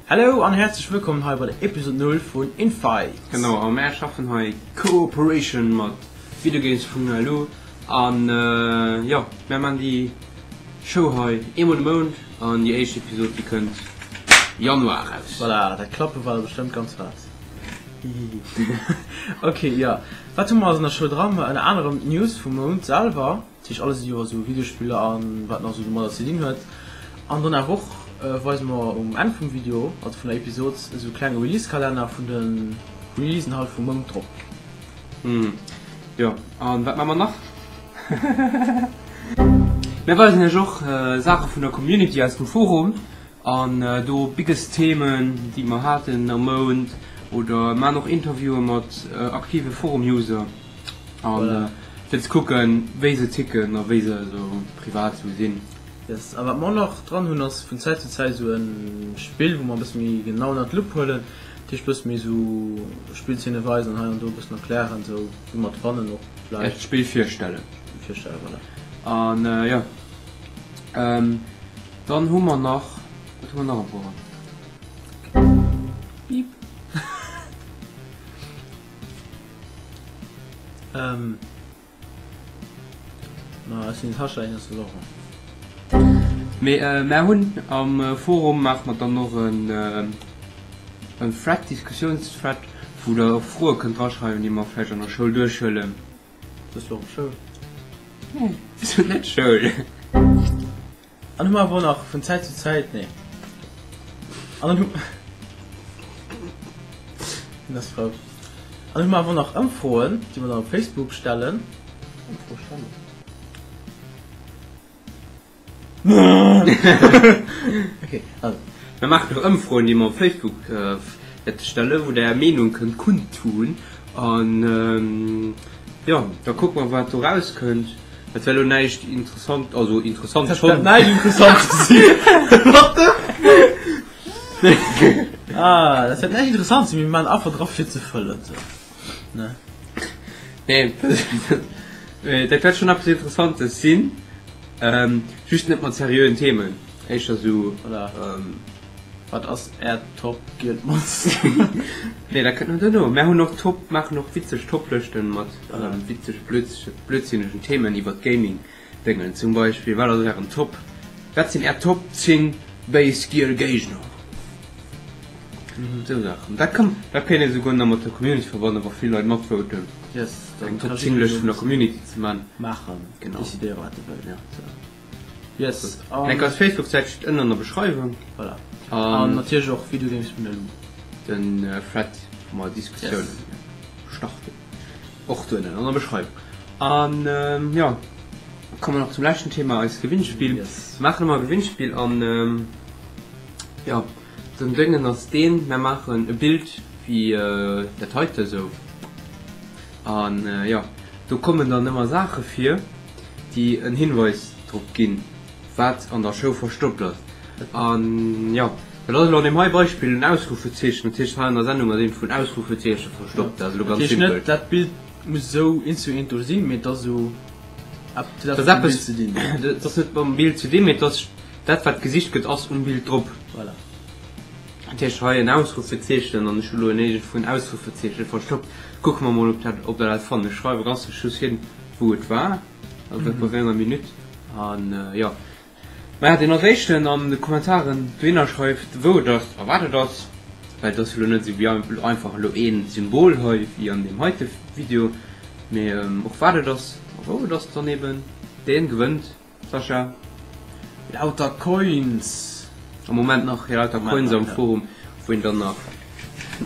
Hello an häerzlech wëllkommen hei bei der Episode 0 vun Infight! Genau, a mär schaffen hei Cooperation mat Videogames.lu an jo, mär man déi Show hei eemol de Mount an déi éischt Episode déi kënnt Januar raus. Voilà, dat Klappe war da bestëmmt ganz haart. Hihihi. Ok, jo, wat hu mer also an der Show dran? Ma ënner anerem d'News vum Mount selwer. Dat heescht alles iwwer esou Videospiller an wat nach esou domadder ze dinn huet. An dann awer och weise mer um Enn vum Video, also vun der Episod, esou klenge Release-Kalenner vun de Releasen halt vum Mount drop. Jo, an wat maache mer nach? Mir weisen iech och Saache vun der Community aus dem Forum an do biggest Themen déi mer haten am Mount oder maachen och Interviewen mat aktive Forum-User. An fir ze kucken wéi se ticken a wéi se esou privat esou sinn. Yes, a wat mer och nach dran hunn ass vun Zäit zu Zäit esou e Spill wou mer e bësse méi genau ënnert d'Lupp huelen, dat heescht bësse méi esou Spillzeene weisen an hei an do e bëssen erklären esou wéi mer et fannen och vläicht. D'Spill virstellen. D'Spill virstellen, voilà. An jo, dann hu mer nach, wat hu mer nach am Programm? Beep. Ähm. Ma ech sinn Tascha een ass verloren. Mee mär hunn am Forum maache mer dann och en en Thread, Diskussiounsthread, wou der och Froe kënnt draschreiwen, déi mer vläicht an der Schoul duerchhuelen. Soss lo Schoul? Nee, ech sot net Schoul. An hu mer awer och nach vun Zäit zu Zäit, nee, an dann hu, hien ass frou, an hu mer awer och nach Ëmfroen, déi mer dann op Facebook stellen. Ëmfroe stellen? Okay, also. Mir maachen och Ëmfroen, déi mer op Facebook wäerte stellen, wou der är Meenung kënnt kundtun. An jo, da kucke mer, wat do rauskënnt. Et wär lo näischt interessant, also interessant Dat schon. wäert näischt interessant sinn. What the? Ah, dat wäert näischt interessant sinn, mee mir maachen einfach dra fir ze fëllen, sou, ne? Nee, dat wäert schon eppes Interessantes sinn, just net mat seriöen Themen, éischter sou. Voilà. Wat ass Äert Top gielt Monster? Nee, dat kënnt nach duerno. Mär hunn och Top, maachen och witzeg Toplëschten mat witzege blödsinnegen Themen iwwer d'Gaming Déngen. Zum Beispill, wat ass ären Top, wat sinn är Top 10 béis giel Géigner? Esou Saachen. Dat kann, dat kéint ee souguer nach mat der Community verbannen, wa vill Leit matvoten. Yes, Eng Top 10 Lëscht vun der Community ze man. Maachen, Genau. decidéiere wat e wëll. Ja. Sou. Yes, an. Enk eis Facebook-Säit steet ënnen an der Beschreiwung. Voilà. An natierlech och videogames.lu. Den Thread, wou mer Diskussiounen starten, och do ënnen an der Beschreiwung. An jo, komme mer nach zum leschten Thema, eist Gewinnspill. Yes. Mir maachen ëmmer e Gewinnspill an jo, den Déngen ass deen, mir maachen e Bild wéi dat heite sou. An jo, do kommen dann ëmmer Saache vir. déi en Hinweis drop ginn, wat an der Show verstoppt ass. An jo, dat ass elo an deem hei Beispill en Ausrufezeechen. Dat heescht, hei an der Sendung ass eent vun Ausrufezeeche verstoppt. Dat ass elo Dat ganz heescht simpel. net, dat Bild muss esou eent zu eent do sinn, mee et ass esou eppes, Dat dat ass ass mam Bild eppes, ze dinn. dat ass net mam Bild ze dinn, mee et ass dat, wat gesicht gëtt, ass um Bild drop. Voilà. Dat heescht, hei en Ausrufezeechen an ech hu elo en eegent vun Ausrufezeeche verstoppt. Kucke mer mol, ob dat, ob der dat fannt. Ech schreiwe ganz zum Schluss hin, wou et war, also dat bei wéi enger Minutt. An jo, maja, deen als éischten an de Kommentaren dohinner schreift, wou et ass a wat et ass, well et ass jo elo net esou wéi einfach elo ee Symbol hei wéi an deem heite Video, mee och wat et ass a wou et ass dann eben, deen gewënnt. Sascha? Lauter Coins! Am Moment nach lauter Coins am Forum, wou een dann nach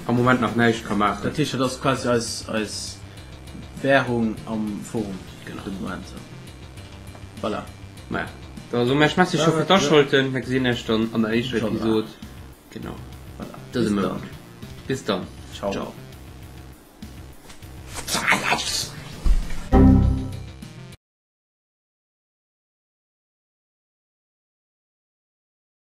am Moment nach näischt ka maachen. Dat heescht, dat ass quasi eis eis Währung am Forum de Moment. Voilà. Maja, da soe mer Iech Merci scho fir d'Aschalten. Mir gesinn Iech dann an der éischter Episod. Genau. Voilà. Dëse Mount. Bis dann. Ciao. Ciao.